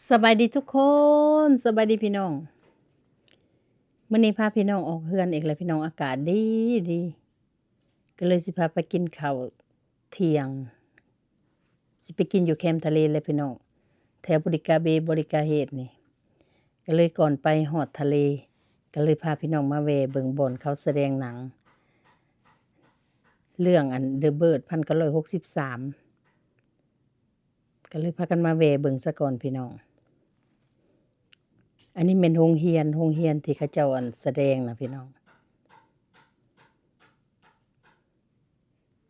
ສະບາຍດີທຸກຄົນ ສະບາຍດີພີ່ນ້ອງ. ມື້ນີ້ພາພີ່ນ້ອງອອກເຮືອນອີກແລ້ວພີ່ນ້ອງ ອາກາດດີດີ ກໍເລີຍຊິພາໄປກິນເຂົ້າທ່ຽງ ຊິໄປກິນຢູ່ແຄມທະເລແຫຼະພີ່ນ້ອງ ແຖວບໍລິກາເບ ບໍລິກາເຮດນີ້. ກໍເລີຍກ່ອນໄປຮອດທະເລ ກໍເລີຍພາພີ່ນ້ອງມາແວ່ເບິ່ງບ່ອນເຂົາສະແດງໜັງ ເລື່ອງອັນ The Bird ພັນເກົ້າຮ້ອຍຫົກສິບສາມ ກໍເລີຍພາກັນມາແວ່ເບິ່ງສາກ່ອນພີ່ນ້ອງ. ອັນນີ້ແມ່ນໂຮງຮຽນ ໂຮງຮຽນທີ່ເຂົາເຈົ້າອັນສະແດງນະພີ່ນ້ອງ.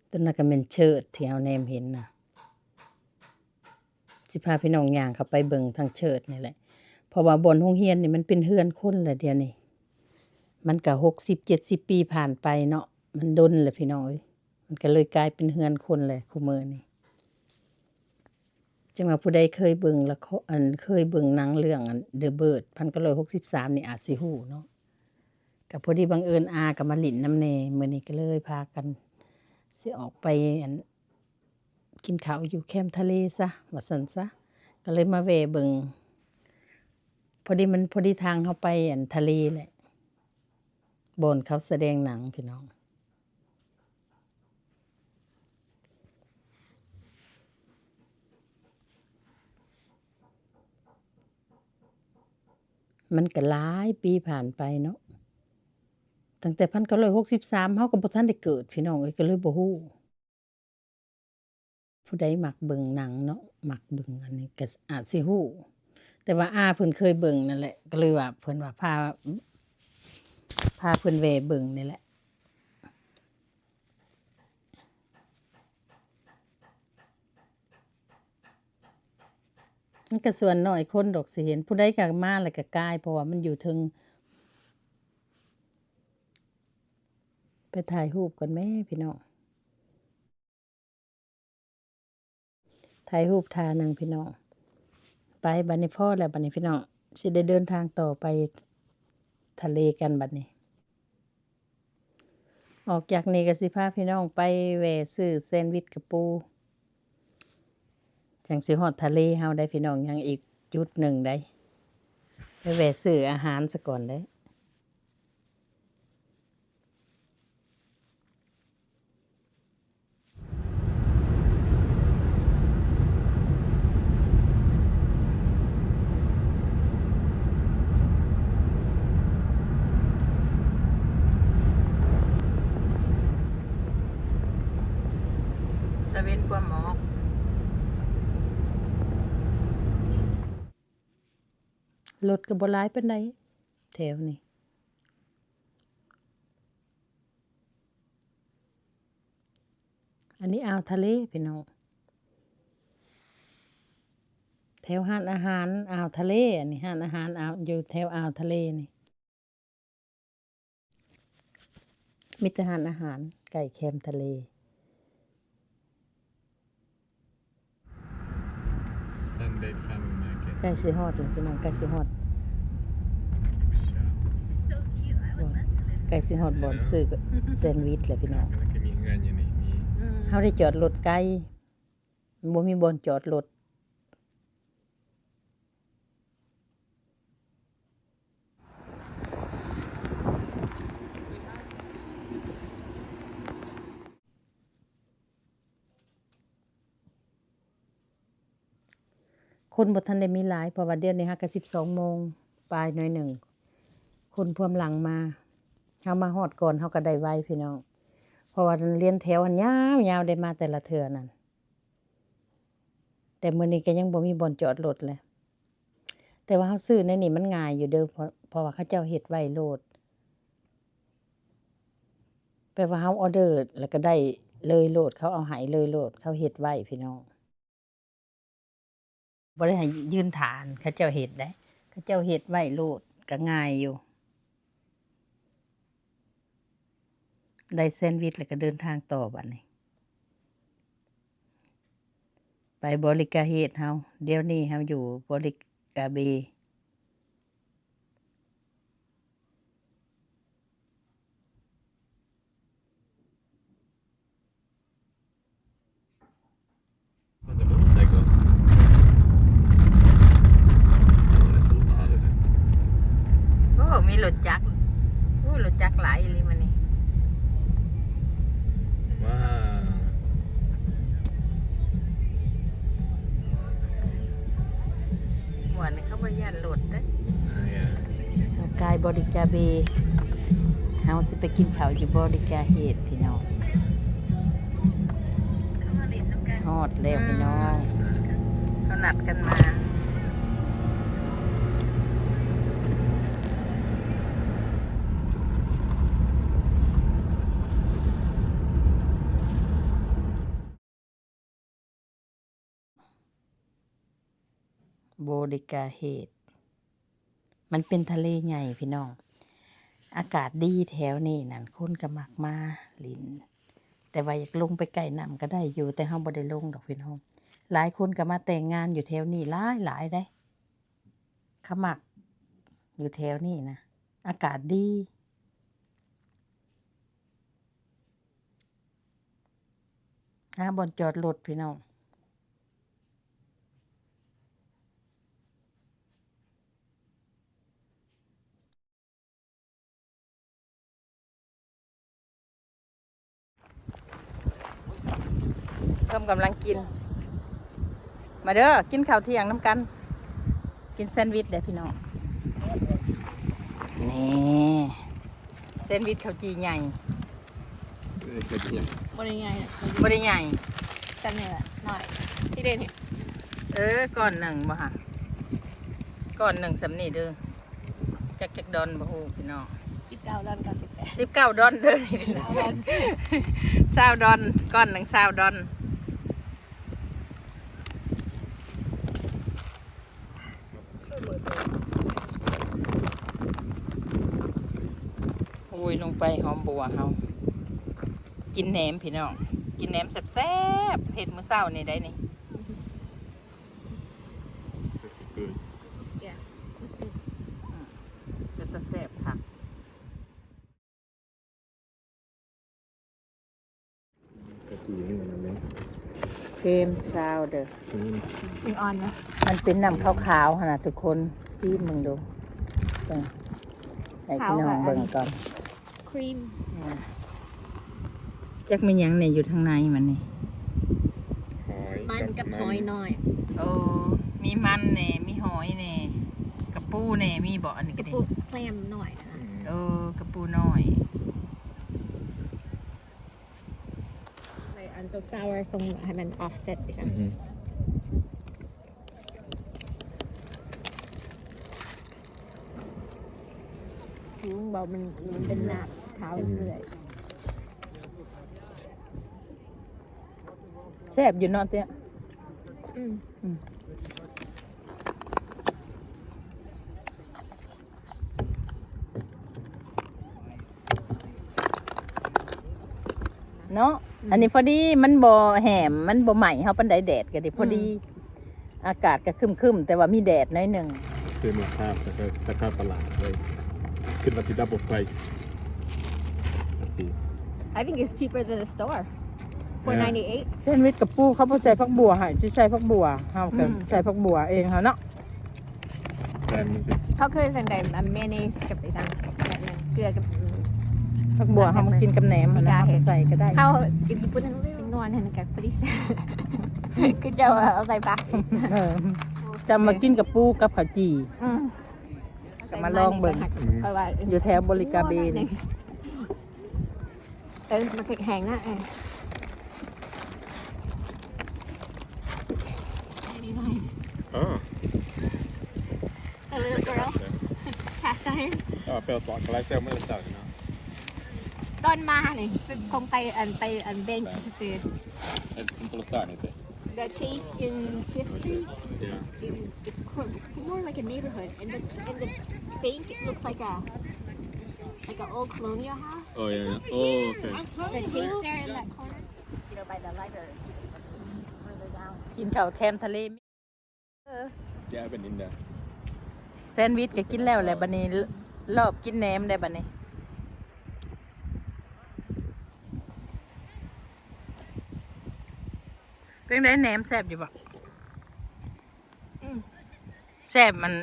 ຕົວນັ້ນກໍແມ່ນເຊີດທີ່ເຮົາແນມເຫັນນະ. ຊິພາພີ່ນ້ອງຍ່າງເຂົ້າໄປເບິ່ງທາງເຊີດນີ້ແຫຼະ ເພາະວ່າບ່ອນໂຮງຮຽນນີ້ມັນເປັນເຮືອນຄົນແລ້ວດຽວນີ້. ມັນກໍຫົກສິບເຈັດສິບປີຜ່ານໄປເນາະ ມັນດົນແລ້ວພີ່ນ້ອງເອີຍ. ມັນກໍເລີຍກາຍເປັນເຮືອນຄົນແຫຼະຄູ່ມື້ນີ້. ຈັ່ງວ່າຜູ້ໃດເຄີຍເບິ່ງລະຄອນ ອັນ ເຄີຍເບິ່ງໜັງເລື່ອງອັນ The Bird ພັນເກົ້າຮ້ອຍຫົກສິບສາມນີ້ອາດຊິຮູ້ເນາະ. ກໍພໍດີບັງເອີນອາກໍມາຫຼິ້ນນຳແດ່ ມື້ນີ້ກໍເລີຍພາກັນຊິອອກໄປອັນ ກິນເຂົ້າຢູ່ແຄມທະເລຊະ ວ່າຊັ້ນຊະ. ກໍເລີຍມາແວ່ເບິ່ງ ພໍດີມັນ ພໍດີທາງເຮົາໄປອັນທະເລແຫຼະ ບ່ອນເຂົາສະແດງໜັງພີ່ນ້ອງ. ມັນກໍຫຼາຍປີຜ່ານໄປເນາະ ຕັ້ງແຕ່ພັນເກົ້າຮ້ອຍຫົກສິບສາມ ເຮົາກໍບໍ່ທັນໄດ້ເກີດພີ່ນ້ອງເອີຍ ກໍເລີຍບໍ່ຮູ້. ຜູ້ໃດມັກເບິ່ງໜັງເນາະ ມັກເບິ່ງອັນນີ້ກໍອາດຊິຮູ້ ແຕ່ວ່າອາເພິ່ນເຄີຍເບິ່ງນັ້ນແຫຼະ ກໍເລີຍວ່າເພິ່ນວ່າພາ ພາເພິ່ນແວ່ເບິ່ງນີ້ແຫຼະ. ມັນກໍສ່ວນໜ້ອຍຄົນດອກຊິເຫັນ ຜູ້ໃດກໍມາແລ້ວກໍກາຍ ເພາະວ່າມັນຢູ່ເທິງ. ໄປຖ່າຍຮູບກ່ອນແມ້ພີ່ນ້ອງ. ຖ່າຍຮູບທ່າໜຶ່ງພີ່ນ້ອງ. ໄປ ບັດນີ້ພໍແລ້ວ ບັດນີ້ພີ່ນ້ອງ ຊິໄດ້ເດີນທາງຕໍ່ໄປທະເລກັນບັດນີ້. ອອກຈາກນີ້ກໍຊິພາພີ່ນ້ອງໄປແວ່ຊື້ແຊນວິດກະປູ ຈັ່ງຊິຮອດທະເລເຮົາໄດ໋ພີ່ນ້ອງ. ຍັງອີກຈຸດໜຶ່ງໄດ໋ ໄປແວ່ຊື້ອາຫານສາກ່ອນໄດ໋. ຕາເວັນກວ່າໝອກ ລົດກໍບໍ່ຫຼາຍປານໃດແຖວນີ້. ອັນນີ້ອ່າວທະເລພີ່ນ້ອງ ແຖວຮ້ານອາຫານອ່າວທະເລ. ອັນນີ້ຮ້ານອາຫານອ່າວ ຢູ່ແຖວອ່າວທະເລນີ້ ມີແຕ່ຮ້ານອາຫານໃກ້ແຄມທະເລ. Sunday Farmer Market ໃກ້ຊິຮອດແລ້ວພີ່ນ້ອງ ໃກ້ຊິຮອດ Shop. ໃກ້ຊິຮອດບ່ອນຊື້ແຊນວິດແລ້ວພີ່ນ້ອງ. ກຳລັງຈະມີເຮືອນຢູ່ນີ້ ມີ ເຮົາໄດ້ຈອດລົດໄກ ບໍ່ມີບ່ອນຈອດລົດ. ຄົນບໍ່ທັນໄດ້ມີຫຼາຍ ເພາະວ່າດຽວນີ້ຫາກະສິບສອງໂມງປາຍໜ້ອຍໜຶ່ງ ຄົນພວມຫຼັງມາ. ເຮົາມາຮອດກ່ອນ ເຮົາກໍໄດ້ໄວພີ່ນ້ອງ ເພາະວ່າລຽນແຖວຫັ້ນຍາວໆ ໄດ້ມາແຕ່ລະເທື່ອນັ້ນ. ແຕ່ມື້ນີ້ກໍຍັງບໍ່ມີບ່ອນຈອດລົດແຫຼະ ແຕ່ວ່າເຮົາຊື້ໃນນີ້ມັນງ່າຍຢູ່ເດີ ເພາະ ເພາະວ່າເຂົາເຈົ້າເຮັດໄວ້ໂລດ ແປວ່າເຮົາອໍເດີແລ້ວກໍໄດ້ເລີຍໂລດ ເຂົາເອົາໃຫ້ເລີຍໂລດ ເຂົາເຮັດໄວ້ພີ່ນ້ອງ. ບໍ່ໄດ້ໃຫ້ຢືນຖ້າ ເຂົາເຈົ້າເຮັດໄດ໋ ເຂົາເຈົ້າເຮັດໄວ້ໂລດ ກໍງ່າຍຢູ່. ໄດ້ແຊນວິດແລ້ວກໍເດີນທາງຕໍ່ບັດນີ້ ໄປບໍລິກາເຮດເຮົາ. ດຽວນີ້ເຮົາຢູ່ບໍລິກາເບ. ມັນຈະບໍ່ໃສ່ກ່ອນ. ວນເຂົາບໍ່ຢ້ານລົດເດ້. ເຮົາກາຍບໍລິກາເບ ເຮົາຊິໄປກິນເຂົ້າຢູ່ບໍລິກາເຮດພີ່ນ້ອງ. ຮອດແລ້ວພີ່ນ້ອງ ເຂົານັດກັນມາ. ບໍລິກາເຮດ ມັນເປັນທະເລໃຫຍ່ພີ່ນ້ອງ. ອາກາດດີແຖວນີ້ນັ້ນ ຄົນກໍມັກມາຫຼິ້ນ ແຕ່ວ່າຢາກລົງໄປໃກ້ນ້ຳກໍໄດ້ຢູ່ ແຕ່ເຮົາບໍ່ໄດ້ລົງດອກພີ່ນ້ອງ. ຫຼາຍຄົນກໍມາແຕ່ງງານຢູ່ແຖວນີ້ຫຼາຍໆເດ້. ເຂົາມັກຢູ່ແຖວນີ້ນະ ອາກາດດີ. ຫາບ່ອນຈອດລົດພີ່ນ້ອງ. ເພິ່ນກຳລັງກິນ ມາເດີ ກິນເຂົ້າທ່ຽງນຳກັນ. ກິນແຊນວິດເດ້ພີ່ນ້ອງ. ນີ້ ແຊນວິດເຂົ້າຈີ່ໃຫຍ່. ເອີ ເຂົ້າຈີ່ໃຫຍ່ ບໍ່ໄດ້ໃຫຍ່ ບໍ່ໄດ້ໃຫຍ່ ສ່ຳນີ້ແຫຼະ ນ້ອຍ ທີ່ເດນີ້. ເອີ ກ້ອນໜຶ່ງບໍ່ຫະ ກ້ອນໜຶ່ງສ່ຳນີ້ເດີ. ຈັກ ຈັກດອນບໍ່ຮູ້ພີ່ນ້ອງ. ສິບເກົ້າດອນ ເກົ້າສິບແປດ ສິບເກົ້າດອນເດີ. ຊາວດອນ ກ້ອນໜຶ່ງຊາວດອນ. ໂອ້ຍ ລົງໄປຫອມບົວເຮົາ. ກິນແໜມພີ່ນ້ອງ ກິນແໜມແຊບໆ ເຮັດມື້ເຊົ້ານີ້ໄດ໋ນີ້. ເປັນຕາແຊບຄັກ. ກະທິມັນແມ່ນ ເຄມຊາວເດີ ອືມ ອີ່ອອນນະ ມັນເປັນນ້ຳຂາວໆຫັ້ນນະທຸກຄົນ ຊີມເບິ່ງດູ. ເບິ່ງ ໃຫ້ພີ່ນ້ອງເບິ່ງກ່ອນ ຄຣີມ ອືມ ຈັກມີຫຍັງແດ່ຢູ່ທາງໃນມັນນີ້. ຫອຍ ມັນກັບຫອຍນ້ອຍ. ໂອ້ ມີມັນແດ່ ມີຫອຍແດ່ ກະປູແດ່ ມີບໍ່? ອັນນີ້ກະດິ ກະປູແຄມນ້ອຍນະ. ເອີ ກະປູນ້ອຍ. ໃສ່ອັນໂຕຊາວເວີ ຄົງໃຫ້ມັນອອຟເຊັດອີກ. ອືຮຶ ສູງບໍ່ ມັນ ມັນເປັນນ້ຳຂາວເລື້ອຍ. ແຊບຢູ່ເນາະເຕ້ຍ. ອືມ ອືມ. ເນາະ ອືມ ອັນນີ້ພໍດີ ມັນບໍ່ແຫ້ມ ມັນບໍ່ໄໝ້ເຮົາປານໃດ ແດດກໍດີ ອືມ ພໍດີ ອາກາດກໍຄຶ້ມໆ ແຕ່ວ່າມີແດດໜ້ອຍໜຶ່ງ. ຄືມາຄາ ແຕ່ກໍ ແຕ່ຄ່າຕະຫຼາດເລີຍ ຄິດວ່າຊິດັບເບິນໄພຣສ໌. I think it's cheaper than the store. Four ninety-eight. ແຊນວິດກະປູເຂົາບໍ່ໃສ່ຜັກບົ່ວໃຫ້ ຊິໃສ່ຜັກບົ່ວ ເຮົາກໍ ອືມ ໃສ່ຜັກບົ່ວເອງເຮົາເນາະ. ແປງມັນຊິ ເຂົາເຄີຍສັ່ງໄດ້ ອັນ ມາຍອະເນສກັບອີ່ຫຍັງ ເກືອກັບ ຜັກບົ່ວເຮົາມາກິນກັບແໜມຫັ້ນນະ ເຮົາໃສ່ກໍໄດ້. ເຮົາກິນຍີ່ປຸ່ນຫັ້ນ ເປັນນວນຫັ້ນກໍພໍດີ ຄືເຈົ້າເອົາໃສ່ຜັກ. ເອີ ຈຳມາກິນກະປູກັບເຂົ້າຈີ່. ອືມ ກໍມາລອງເບິ່ງ ຂ້ອຍວ່າ ຢູ່ແຖວບໍລິກາເບນີ້. ເອີ ມາແຂງໆນະ. ເອີ Oh. A little girl. Cast iron. Oh, ເປັນປອກກະໄລແຊວມື້ເຊົ້າເນາະ ຕອນມານີ້ ຄົງໄປອັນ ໄປອັນແບງ ແບງ ຊື່ໆ. È sempre lo stesso. The Chase in Fifth Street. Yeah. In, it's cor-, more like a neighborhood. And the, and the bank, it looks like a, like an old colonial house. Oh, yeah. Oh, okay. The Chase there in that corner. You know, by the library. Further down. ກິນເຂົ້າແຄມທະເລ. Yeah, I've been in there. ແຊນວິດກໍກິນແລ້ວແຫຼະ ບັດນີ້ລອບກິນແໜມໄດ້ບັດນີ້. ເປັນໃດ ແໜມແຊບຢູ່ບໍ່? ອືມ ແຊບ. ມັນ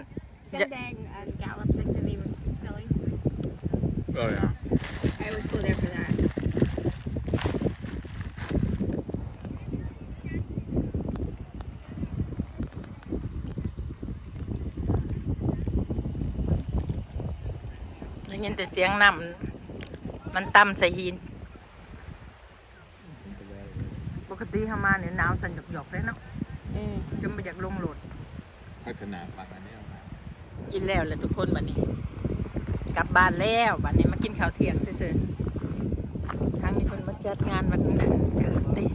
ເສັ້ນແດງ uh, scallop thing that they were selling. Oh, yeah. I always go there for that. ໄດ້ຍິນແຕ່ສຽງນ້ຳມັນຕ່ຳໃສ່ຫີນ. ປົກກະຕິເຮົາມານີ້ໜາວສັ່ນຢອກໆເດ້ເນາະ. ອືມ ຈົນບໍ່ຢາກລົງລົດ. ພັດທະນາປານອັນນີ້. ກິນແລ້ວແຫຼະທຸກຄົນ. ບັດນີ້ກັບບ້ານແລ້ວ. ບັດນີ້ມາກິນເຂົ້າທ່ຽງຊື່ໆ. ທາງນີ້ເພິ່ນມາຈັດງານວັນເກີດຕິ.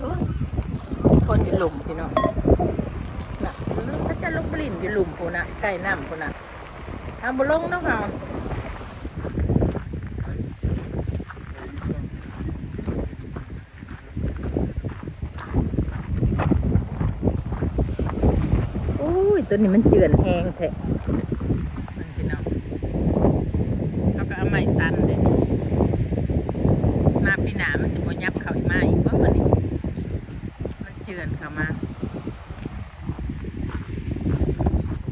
ໂອ້ຍ ມີຄົນຢູ່ລຸ່ມພີ່ນ້ອງນະ. ເຂົາຈະລົງໄປຫຼິ້ນຢູ່ລຸ່ມພຸ້ນນະ ໃກ້ນ້ຳພຸ້ນນະ. ເຮົາບໍ່ລົງເນາະເຮົາ. ໂອ້ຍ ໂຕນີ້ມັນເຈື່ອນແຮງແທ້. ເບິ່ງພີ່ນ້ອງ ເຮົາກໍເອົາໄມ້ຕັນເດ້. ມາປີໜ້າມັນຊິບໍ່ຫຍັບເຂົ້າອີກມາອີກບໍ່? ບັດນີ້ມັນເຈື່ອນເຂົ້າມາ.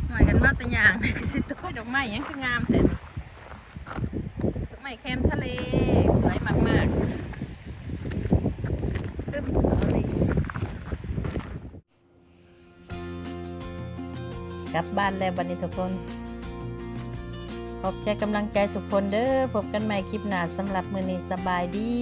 ໂອ້ຍ ຄັນເວົ້າແຕ່ຍ່າງນີ້ຄືຊິຕົກ. ດອກໄມ້ຫຍັງຄືງາມແທ້? ດອກໄມ້ແຄມທະເລ ສວຍມາກໆ. ກັບບ້ານແລ້ວບັດນີ້ທຸກຄົນ. ຂອບໃຈກຳລັງໃຈທຸກຄົນເດີ້. ພົບກັນໃໝ່ຄລິບໜ້າ. ສຳລັບມື້ນີ້ສະບາຍດີ.